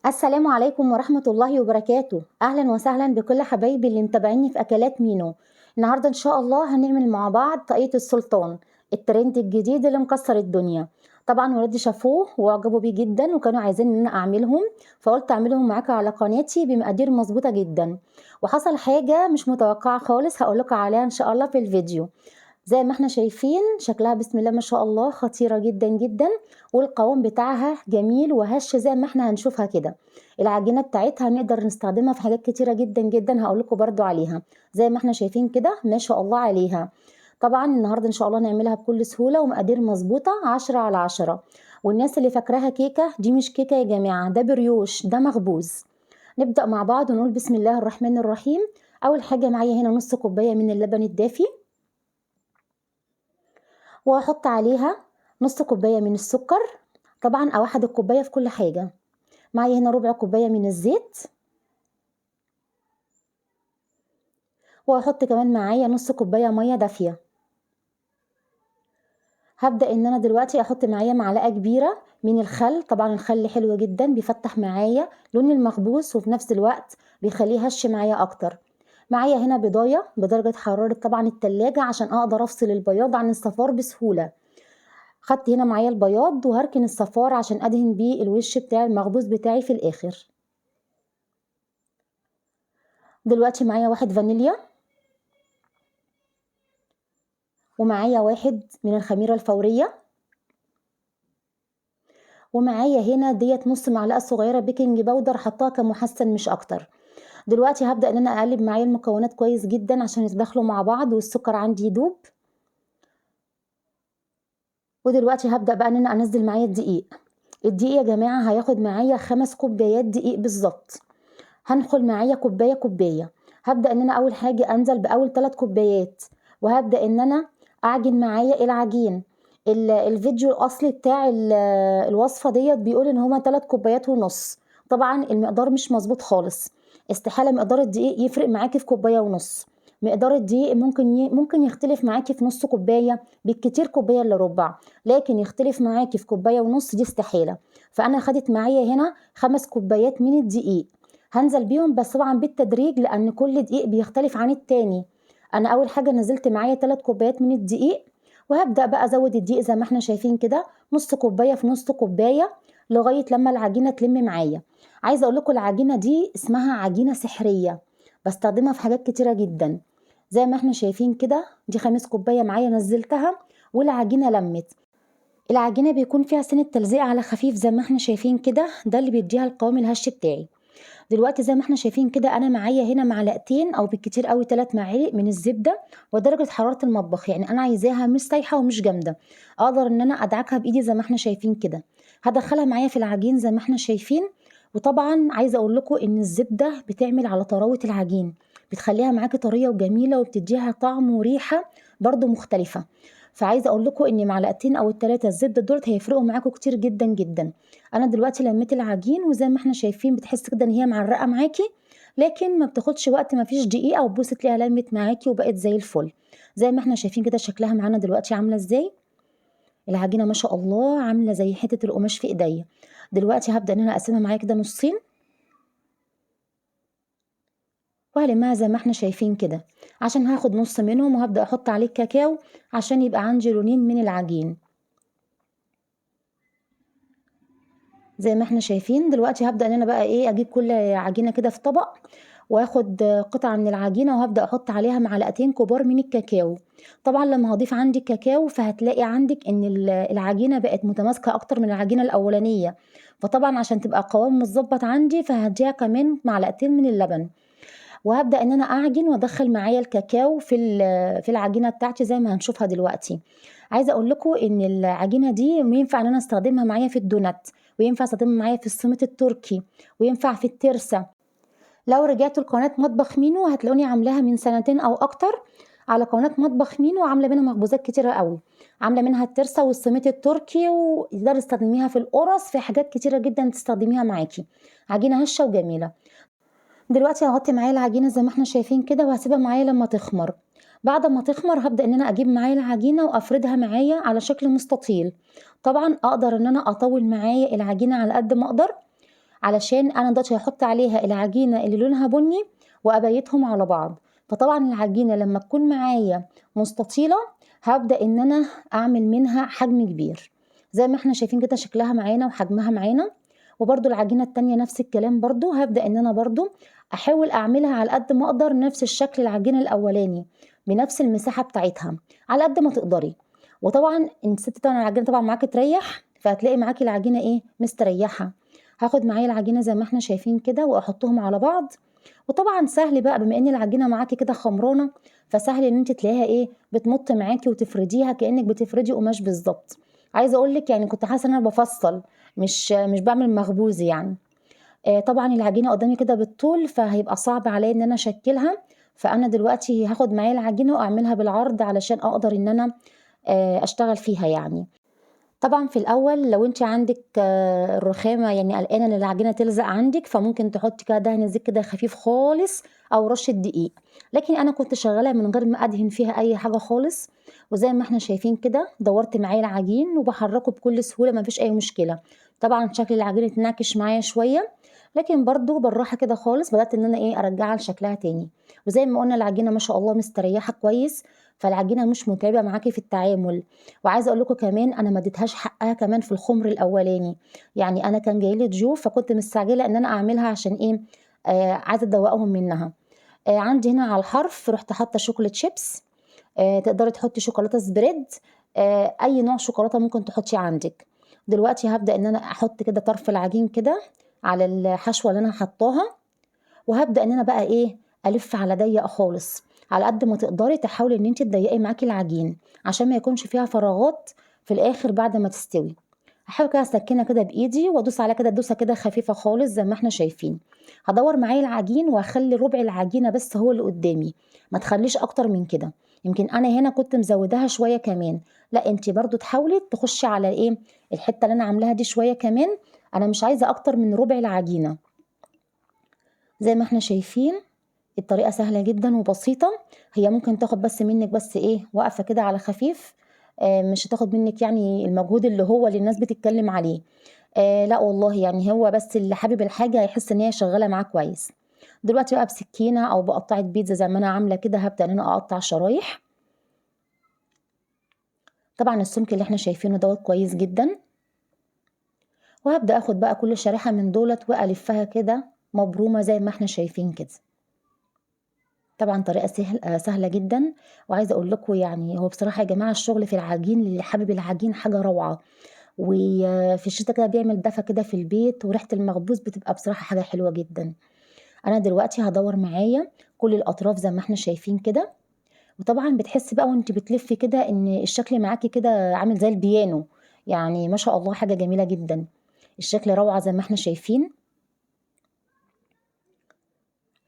السلام عليكم ورحمة الله وبركاته. أهلا وسهلا بكل حبايبي اللي متابعيني في أكلات مينو. النهاردة إن شاء الله هنعمل مع بعض طاقية السلطان، الترند الجديد اللي مكسر الدنيا. طبعا ولادي شافوه وعجبوا بيه جدا وكانوا عايزين ان انا اعملهم، فقلت اعملهم معاكم على قناتي بمقادير مظبوطة جدا. وحصل حاجة مش متوقعة خالص هقول لكم عليها ان شاء الله في الفيديو. زي ما احنا شايفين شكلها بسم الله ما شاء الله خطيرة جدا جدا، والقوام بتاعها جميل وهش زي ما احنا هنشوفها كده. العجينة بتاعتها نقدر نستخدمها في حاجات كتيرة جدا جدا هقول لكم برضو عليها. زي ما احنا شايفين كده ما شاء الله عليها. طبعا النهارده ان شاء الله نعملها بكل سهولة ومقادير مظبوطة 10 على 10. والناس اللي فاكراها كيكة، دي مش كيكة يا جماعة، ده بريوش، ده مخبوز. نبدأ مع بعض ونقول بسم الله الرحمن الرحيم. اول حاجة معايا هنا نص كوباية من اللبن الدافي، وهحط عليها نص كوباية من السكر، طبعا اوحد الكوباية في كل حاجة. معايا هنا ربع كوباية من الزيت، وهحط كمان معايا نص كوباية مية دافية. هبدأ ان انا دلوقتي احط معايا معلقة كبيرة من الخل. طبعا الخل حلو جدا، بيفتح معايا لون المخبوز وفي نفس الوقت بيخليه هش معايا اكتر. معايا هنا بيضايه بدرجة حرارة طبعا التلاجة عشان اقدر افصل البياض عن الصفار بسهولة. خدت هنا معايا البياض وهركن الصفار عشان ادهن بيه الوش بتاع المخبوز بتاعي في الاخر. دلوقتي معايا 1 فانيليا، ومعايا 1 من الخميرة الفورية، ومعايا هنا ديت نص معلقة صغيرة baking powder حطاها كمحسن مش اكتر. دلوقتي هبدأ ان انا اقلب معايا المكونات كويس جدا عشان يتداخلوا مع بعض والسكر عندي يدوب. ودلوقتي هبدأ بقى ان انا انزل معايا الدقيق. الدقيق يا جماعة هياخد معايا 5 كوبايات دقيق بالظبط. هنخل معايا كوباية كوباية. هبدأ ان انا اول حاجة انزل باول 3 كوبايات، وهبدأ ان انا اعجن معايا العجين. الفيديو الاصلي بتاع الوصفة ديت بيقول ان هما 3 كوبايات ونص. طبعا المقدار مش مظبوط خالص، استحالة مقدار الدقيق يفرق معاكي في كوباية ونص. مقدار الدقيق ممكن يختلف معاكي في نص كوباية، بالكتير كوباية الا ربع، لكن يختلف معاكي في كوباية ونص دي استحالة. فأنا خدت معايا هنا 5 كوبايات من الدقيق، هنزل بيهم بس طبعا بالتدريج لأن كل دقيق بيختلف عن التاني. أنا أول حاجة نزلت معايا 3 كوبايات من الدقيق، وهبدأ بقى أزود الدقيق زي ما احنا شايفين كده، نص كوباية في نص كوباية لغاية لما العجينة تلم معايا. عايزة أقول لكم العجينة دي اسمها عجينة سحرية، بستخدمها في حاجات كتيرة جدا. زي ما احنا شايفين كده دي 5 كوباية معايا نزلتها والعجينة لمت. العجينة بيكون فيها سنة تلزيق على خفيف زي ما احنا شايفين كده، ده اللي بيديها القوام الهش بتاعي. دلوقتي زي ما احنا شايفين كده انا معايا هنا معلقتين او بالكتير قوي 3 معالق من الزبدة ودرجة حرارة المطبخ، يعني انا عايزاها مش سايحة ومش جامدة، اقدر ان انا ادعكها بايدي زي ما احنا شايفين كده. هدخلها معايا في العجين زي ما احنا شايفين. وطبعا عايزة اقول لكم ان الزبدة بتعمل على طراوة العجين، بتخليها معاكي طرية وجميلة وبتديها طعم وريحة برضو مختلفة. فعايزة اقول لكم ان معلقتين او التلاتة الزبدة دولت هيفرقوا معاكم كتير جدا جدا. انا دلوقتي لميت العجين وزي ما احنا شايفين بتحس كده ان هي معرقة معاكي، لكن ما بتاخدش وقت، ما فيش دقيقة وتبصي تلاقيها لمت معاكي وبقت زي الفل. زي ما احنا شايفين كده شكلها معانا دلوقتي عاملة ازاي العجينة، ما شاء الله عاملة زي حتة القماش في ايديا. دلوقتي هبدأ ان انا اقسمها معايا كده نصين، وهلمها زي ما احنا شايفين كده عشان هاخد نص منهم وهبدأ احط عليه الكاكاو عشان يبقى عندي لونين من العجين زي ما احنا شايفين. دلوقتي هبدأ ان انا بقى اجيب كل عجينة كده في طبق، واخد قطعة من العجينة وهبدأ احط عليها معلقتين كبار من الكاكاو. طبعا لما هضيف عندي الكاكاو فهتلاقي عندك ان العجينة بقت متماسكة اكتر من العجينة الاولانية، فطبعا عشان تبقى قوام متظبط عندي فهديها كمان معلقتين من اللبن. وهبدأ ان انا اعجن وادخل معايا الكاكاو في العجينة بتاعتي زي ما هنشوفها دلوقتي. عايزة اقول لكم ان العجينة دي ينفع ان انا استخدمها معايا في الدونات، وينفع استخدمها معايا في السميت التركي، وينفع في الترسة. لو رجعتوا لقناة مطبخ مينو هتلاقوني عاملاها من سنتين او اكتر على قناة مطبخ مينو، عاملة منها مخبوزات كتيرة قوي، عاملة منها الترسة والسميت التركي، وتقدري تستخدميها في القرص، في حاجات كتيرة جدا تستخدميها معاكي. عجينة هشة وجميلة. دلوقتي هغطي معايا العجينة زي ما احنا شايفين كده، وهسيبها معايا لما تخمر. بعد ما تخمر هبدأ ان انا اجيب معايا العجينة وافردها معايا على شكل مستطيل. طبعا اقدر ان انا اطول معايا العجينة على قد ما اقدر، علشان انا دلوقتي هحط عليها العجينة اللي لونها بني وابيتهم على بعض. فطبعا العجينة لما تكون معايا مستطيله هبدا ان انا اعمل منها حجم كبير زي ما احنا شايفين كده، شكلها معانا وحجمها معانا. وبرده العجينة التانية نفس الكلام، برده هبدا ان انا برده احاول اعملها على قد ما اقدر نفس الشكل العجينة الاولاني بنفس المساحة بتاعتها على قد ما تقدري. وطبعا انت سبتي طبعا العجينة طبعا معاكي تريح، فهتلاقي معاكي العجينة ايه مستريحه. هاخد معايا العجينة زي ما احنا شايفين كده واحطهم على بعض. وطبعا سهل بقى بما ان العجينة معاكي كده خمرانه، فسهل ان انت تلاقيها ايه بتمط معاكي وتفرديها كانك بتفردي قماش بالظبط. عايزه اقول لك يعني كنت حاسه ان انا بفصل مش بعمل مخبوز يعني. طبعا العجينة قدامي كده بالطول، فهيبقى صعب عليا ان انا اشكلها، فانا دلوقتي هاخد معايا العجينة واعملها بالعرض علشان اقدر ان انا اشتغل فيها يعني. طبعا في الاول لو انت عندك الرخامه يعني قلقانة ان العجينة تلزق عندك، فممكن تحطي كده دهن زيت كده خفيف خالص او رشه دقيق، لكن انا كنت شغالة من غير ما ادهن فيها اي حاجة خالص. وزي ما احنا شايفين كده دورت معايا العجين وبحركه بكل سهولة، ما فيش اي مشكلة. طبعا شكل العجين اتنعكش معايا شوية، لكن برضو بالراحة كده خالص بدات ان انا ايه ارجعها لشكلها تاني. وزي ما قلنا العجينة ما شاء الله مستريحه كويس، فالعجينه مش متعبة معاكي في التعامل. وعايزه اقول لكم كمان انا ما اديتهاش حقها كمان في الخمر الاولاني، يعني انا كان جاي لي ضيوف فكنت مستعجلة ان انا اعملها عشان ايه عايزه ادوقهم منها. عندي هنا على الحرف رحت حاطه chocolate chips، تقدري تحطي شوكولاتة spread، اي نوع شوكولاتة ممكن تحطيه عندك. دلوقتي هبدا ان انا احط كده طرف العجين كده على الحشوه اللي انا حطاها، وهبدا ان انا بقى ايه الف على ضيق خالص على قد ما تقدري. تحاولي ان انت تضيقي معاكي العجين عشان ما يكونش فيها فراغات في الاخر بعد ما تستوي. هحاول كده اسكنها كده بايدي وادوس عليها كده دوسة كده خفيفة خالص زي ما احنا شايفين. هدور معايا العجين واخلي ربع العجينة بس هو اللي قدامي، ما تخليش اكتر من كده. يمكن انا هنا كنت مزوداها شوية كمان، لا انت برضو تحاولي تخشي على ايه الحتة اللي انا عاملاها دي شوية كمان، انا مش عايزه اكتر من ربع العجينة. زي ما احنا شايفين الطريقة سهلة جدا وبسيطة، هي ممكن تاخد بس منك بس ايه وقفه كده على خفيف، مش هتاخد منك يعني المجهود اللي هو اللي الناس بتتكلم عليه. لا والله يعني هو بس اللي حابب الحاجة هيحس ان هي شغالة معاه كويس. دلوقتي بقى بسكينة او بقطعه بيتزا زي ما انا عامله كده هبدا ان انا اقطع شرايح. طبعا السمك اللي احنا شايفينه دوت كويس جدا. وهبدا اخد بقى كل شريحة من دولت والفها كده مبرومه زي ما احنا شايفين كده. طبعا طريقه سهلة جدا. وعايزه اقول لكم يعني هو بصراحة يا جماعة الشغل في العجين اللي حابب العجين حاجة روعه، وفي الشتاء كده بيعمل دفى كده في البيت، وريحه المخبوز بتبقى بصراحة حاجة حلوة جدا. انا دلوقتي هدور معايا كل الاطراف زي ما احنا شايفين كده. وطبعا بتحسي بقى وانت بتلفي كده ان الشكل معاكي كده عامل زي البيانو، يعني ما شاء الله حاجة جميلة جدا، الشكل روعه زي ما احنا شايفين.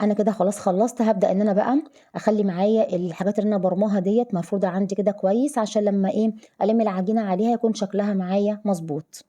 انا كده خلاص خلصت. هبدا ان انا بقى اخلي معايا الحاجات اللي انا برماها ديت مفروده عندي كده كويس، عشان لما ايه الم العجينة عليها يكون شكلها معايا مظبوط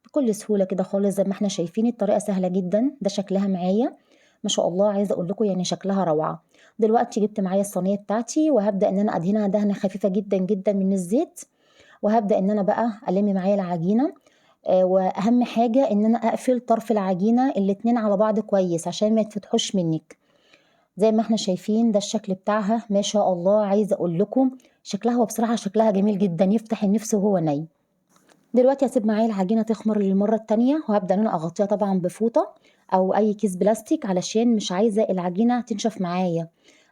بكل سهولة كده خالص زي ما احنا شايفين. الطريقة سهلة جدا، ده شكلها معايا ما شاء الله، عايزه اقول لكم يعني شكلها روعه. دلوقتي جبت معايا الصينية بتاعتي وهبدا ان انا ادهنها دهنه خفيفة جدا جدا من الزيت، وهبدا ان انا بقى الم معايا العجينة. واهم حاجة ان انا اقفل طرف العجينة الاتنين على بعض كويس عشان ما يتفتحوش منك. زي ما احنا شايفين ده الشكل بتاعها ما شاء الله، عايزه اقول لكم شكلها هو بصراحة شكلها جميل جدا، يفتح النفس وهو نايم. دلوقتي هسيب معايا العجينة تخمر للمرة التانية، وهبدا ان انا اغطيها طبعا بفوطه او اي كيس بلاستيك علشان مش عايزه العجينة تنشف معايا،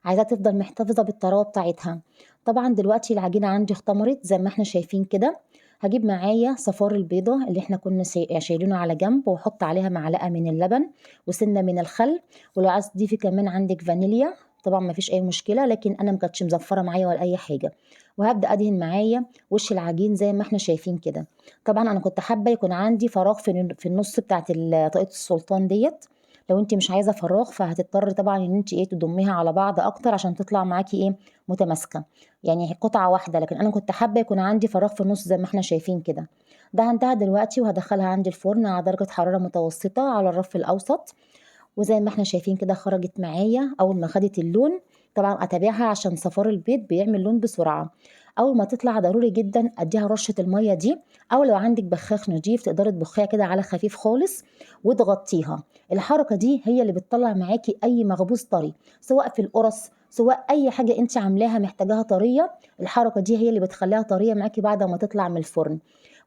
عايزاها تفضل محتفظة بالطراوه بتاعتها. طبعا دلوقتي العجينة عندي اختمرت زي ما احنا شايفين كده. هجيب معايا صفار البيضة اللي احنا كنا شايلينه على جنب، واحط عليها معلقه من اللبن وسنة من الخل، ولو عايز تضيفي كمان عندك فانيليا طبعا ما فيش اي مشكلة، لكن انا ما كانتش مزفره معايا ولا اي حاجة. وهبدا ادهن معايا وش العجين زي ما احنا شايفين كده. طبعا انا كنت حابة يكون عندي فراغ في النص بتاعت طاقية السلطان ديت، لو انت مش عايزه فراغ فهتضطري طبعا ان انت ايه تضميها على بعض اكتر عشان تطلع معاكي ايه متماسكة، يعني قطعه واحدة، لكن انا كنت حابة يكون عندي فراغ في النص زي ما احنا شايفين كده. دهنتها دلوقتي وهدخلها عندي الفرن على درجه حرارة متوسطه على الرف الاوسط، وزي ما احنا شايفين كده خرجت معايا اول ما خدت اللون. طبعا اتابعها عشان صفار البيض بيعمل لون بسرعة. اول ما تطلع ضروري جدا اديها رشه المية دي، او لو عندك بخاخ نضيف تقدري تبخيها كده على خفيف خالص وتغطيها. الحركة دي هي اللي بتطلع معاكي اي مخبوز طري، سواء في القرص سواء اي حاجة انت عاملاها محتاجاها طرية، الحركة دي هي اللي بتخليها طرية معاكي بعد ما تطلع من الفرن.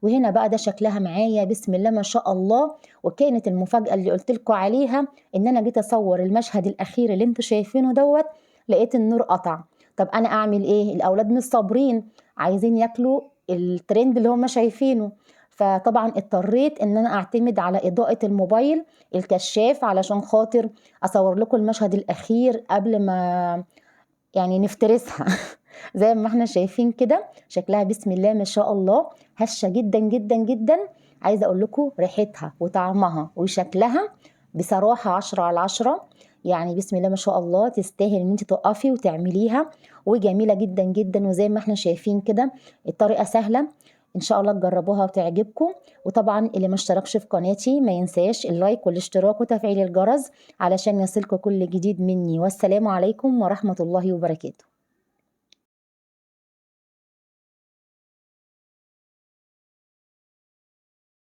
وهنا بقى ده شكلها معايا بسم الله ما شاء الله. وكانت المفاجاة اللي قلت لكم عليها ان انا جيت اصور المشهد الاخير اللي انتوا شايفينه دوت، لقيت النور قطع. طب انا اعمل ايه؟ الاولاد مش صابرين، عايزين ياكلوا الترند اللي هم شايفينه. فطبعا اضطريت ان انا اعتمد على اضاءة الموبايل الكشاف علشان خاطر اصور لكم المشهد الاخير قبل ما يعني نفترسها. زي ما احنا شايفين كده شكلها بسم الله ما شاء الله، هشة جدا جدا جدا. عايزة اقول لكم ريحتها وطعمها وشكلها بصراحة 10 على 10، يعني بسم الله ما شاء الله تستاهل ان انت تقفي وتعمليها، وجميلة جدا جدا. وزي ما احنا شايفين كده الطريقة سهلة، ان شاء الله تجربوها وتعجبكم. وطبعا اللي ما اشتركش في قناتي ما ينساش اللايك والاشتراك وتفعيل الجرس علشان يصلكم كل جديد مني. والسلام عليكم ورحمة الله وبركاته.